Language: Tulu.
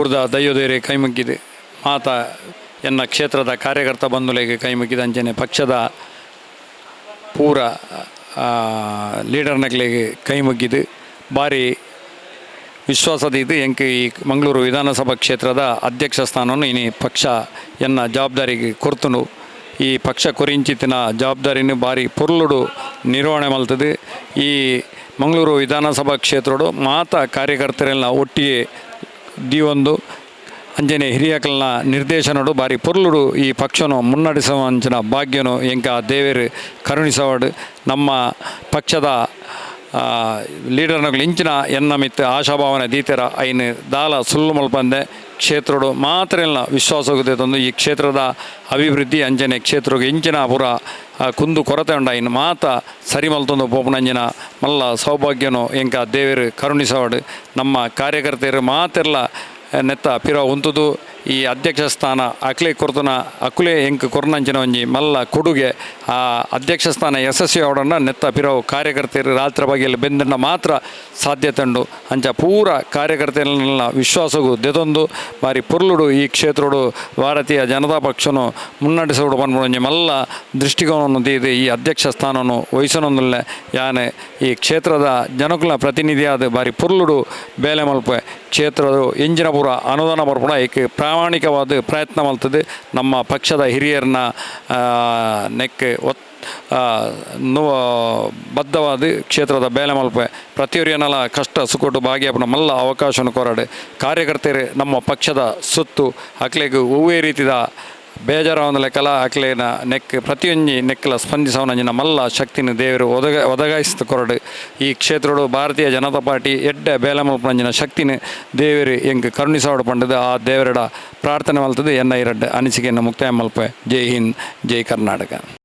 ಊರ್ದ ದೈವದೇರಿ ಕೈ ಮುಗ್ಗಿದು, ಮಾತ ಎನ್ನ ಕ್ಷೇತ್ರದ ಕಾರ್ಯಕರ್ತ ಬಂಧುಲೆಗ್ ಕೈ ಮುಗಿದು, ಅಂಚನೆ ಪಕ್ಷದ ಪೂರ ಲೀಡರ್ನಕ್ಲೆಗ್ ಕೈ ಮುಗ್ಗಿದು, ಬಾರಿ ವಿಶ್ವಾಸದೀದು ಎಂಕ್ ಈ ಮಂಗಳೂರು ವಿಧಾನಸಭಾ ಕ್ಷೇತ್ರದ ಅಧ್ಯಕ್ಷ ಸ್ಥಾನವನ್ನು ಇನಿ ಪಕ್ಷ ಎನ್ನ ಜವಾಬ್ದಾರಿಗೆ ಕೊರ್ತುಂಡು. ಈ ಪಕ್ಷ ಕೊರಿಂಚಿತ್ತಿನ ಜವಾಬ್ದಾರಿನ ಬಾರಿ ಪೊರ್ಲುಡು ನಿರ್ವಹಣೆ ಮಲ್ತದೆ. ಈ ಮಂಗಳೂರು ವಿಧಾನಸಭಾ ಕ್ಷೇತ್ರಡು ಮಾತ ಕಾರ್ಯಕರ್ತರೆಲ್ಲ ಒಟ್ಟಿಗೆ ದೀವೊಂದು, ಅಂಚನೆ ಹಿರಿಯಕಲ್ನ ನಿರ್ದೇಶನಡು ಬಾರಿ ಪೊರ್ಲುಡು ಈ ಪಕ್ಷನು ಮುನ್ನಡೆಸುವಂಚಿನ ಭಾಗ್ಯನು ಎಂಕ ದೇವೆರ್ ಕರುಣಿಸವಾಡು. ನಮ್ಮ ಪಕ್ಷದ ಲೀಡರ್ನಗಳು ಇಂಚಿನ ಎನ್ನ ಮಿತ್ತು ಆಶಾಭಾವನೆ ದೀತೆರ, ಐನ್ ದಾಲ ಸುಳ್ಳು ಮಲ್ಪಂದೆ ಕ್ಷೇತ್ರಡು ಮಾತ್ರ ವಿಶ್ವಾಸ ತಂದು, ಈ ಕ್ಷೇತ್ರದ ಅಭಿವೃದ್ಧಿ ಅಂಚನೆ ಕ್ಷೇತ್ರಗೆ ಇಂಚಿನ ಪೂರ ಕುಂದು ಕೊರತೆ ಉಂಡ ಐನ್ ಮಾತ ಸರಿ ಮಲ್ತೊಂದು ಪೋಪುನಂಚಿನ ಮಲ್ಲ ಸೌಭಾಗ್ಯನು ಎಂಕ ದೇವೆರ್ ಕರುಣಿಸವಾಡು. ನಮ್ಮ ಕಾರ್ಯಕರ್ತೆಯರು ಮಾತೆರ್ಲ ನೆತ್ತ ಪಿರ ಉಂತುದು, ಈ ಅಧ್ಯಕ್ಷ ಸ್ಥಾನ ಅಕ್ಲೆ ಕೊರ್ತುನ, ಅಕುಲೆ ಎಂಕ್ ಕೊರ್ನಂಚಿನ ಒಂಜಿ ಮಲ್ಲ ಕೊಡುಗೆ. ಆ ಅಧ್ಯಕ್ಷ ಸ್ಥಾನ ಯಶಸ್ವಿ ಆವಡನ್ನ ನೆತ್ತ ಪಿರವು ಕಾರ್ಯಕರ್ತೆಯರು ರಾತ್ರಿ ಬಗೆಯಲ್ಲಿ ಬೆಂದನ್ನ ಮಾತ್ರ ಸಾಧ್ಯತೆ ಉಂಡು. ಅಂಚ ಪೂರ ಕಾರ್ಯಕರ್ತೆಯನ್ನ ವಿಶ್ವಾಸಗು ದೆತೊಂದು ಬಾರಿ ಪೊರ್ಲುಡು ಈ ಕ್ಷೇತ್ರಡು ಭಾರತೀಯ ಜನತಾ ಪಕ್ಷನು ಮುನ್ನಡೆಸೋಡು ಪನ್ಪುನ ಒಂಜಿ ಮಲ್ಲ ದೃಷ್ಟಿಕೋನವನ್ನು ದೀದು ಈ ಅಧ್ಯಕ್ಷ ಸ್ಥಾನವನ್ನು ವಹಿಸನೊಂದುಲ್ಲೆ. ಯಾನೆ ಈ ಕ್ಷೇತ್ರದ ಜನಕುಲ ಪ್ರತಿನಿಧಿಯಾದ ಬಾರಿ ಪೊರ್ಲುಡು ಬೇಲೆ ಮಲ್ಪೆ. ಕ್ಷೇತ್ರದ ಎಂಜಿನ ಪೂರ ಅನುದಾನ ಬರ್ಪುಣ ಐಕ್ ಪ್ರಾಮಾಣಿಕವಾದ ಪ್ರಯತ್ನ ಮಲ್ತದೆ. ನಮ್ಮ ಪಕ್ಷದ ಹಿರಿಯರನ್ನ ನೆಕ್ ಒತ್ ಬದ್ಧವಾದ ಕ್ಷೇತ್ರದ ಬೇಲೆ ಮಲ್ಪೆ. ಪ್ರತಿಯೊರಿಯನಲ ಕಷ್ಟ ಸುಖಟ್ಟು ಭಾಗಿಯಾಪುನ ಮಲ್ಲ ಅವಕಾಶವನ್ನು ಕೊರಡು. ಕಾರ್ಯಕರ್ತರು ನಮ್ಮ ಪಕ್ಷದ ಸೊತ್ತು. ಅಕ್ಲೆಗ್ ಒವ್ವೇ ರೀತಿದ ಬೇಜಾರಾವಂದ ಲೆಕ್ಕಲ ಅಕ್ಲೇನ ನೆಕ್ ಪ್ರತಿಯೊಂಜಿ ನೆಕ್ಲ ಸ್ಪಂದಿಸವನಂಜಿನ ಮಲ್ಲ ಶಕ್ತಿನ ದೇವರು ಒದಗಾಯಿಸ್ತು ಕೊರಡು. ಈ ಕ್ಷೇತ್ರಡು ಭಾರತೀಯ ಜನತಾ ಪಾರ್ಟಿ ಎಡ್ಡೆ ಬೇಲೆ ಮಲ್ಪನಂಜಿನ ಶಕ್ತಿನ ದೇವರು ಎಂಕ್ ಕರುಣಿಸವಾಡು ಪಂಡದು ಆ ದೇವರಡ ಪ್ರಾರ್ಥನೆ ಮಲ್ತದೆ. ಎನ್ನ ಎರಡ್ಡು ಅನಿಸಿಕೆಯನ್ನು ಮುಕ್ತಾಯ ಮಲ್ಪೆ. ಜೈ ಹಿಂದ್, ಜೈ ಕರ್ನಾಟಕ.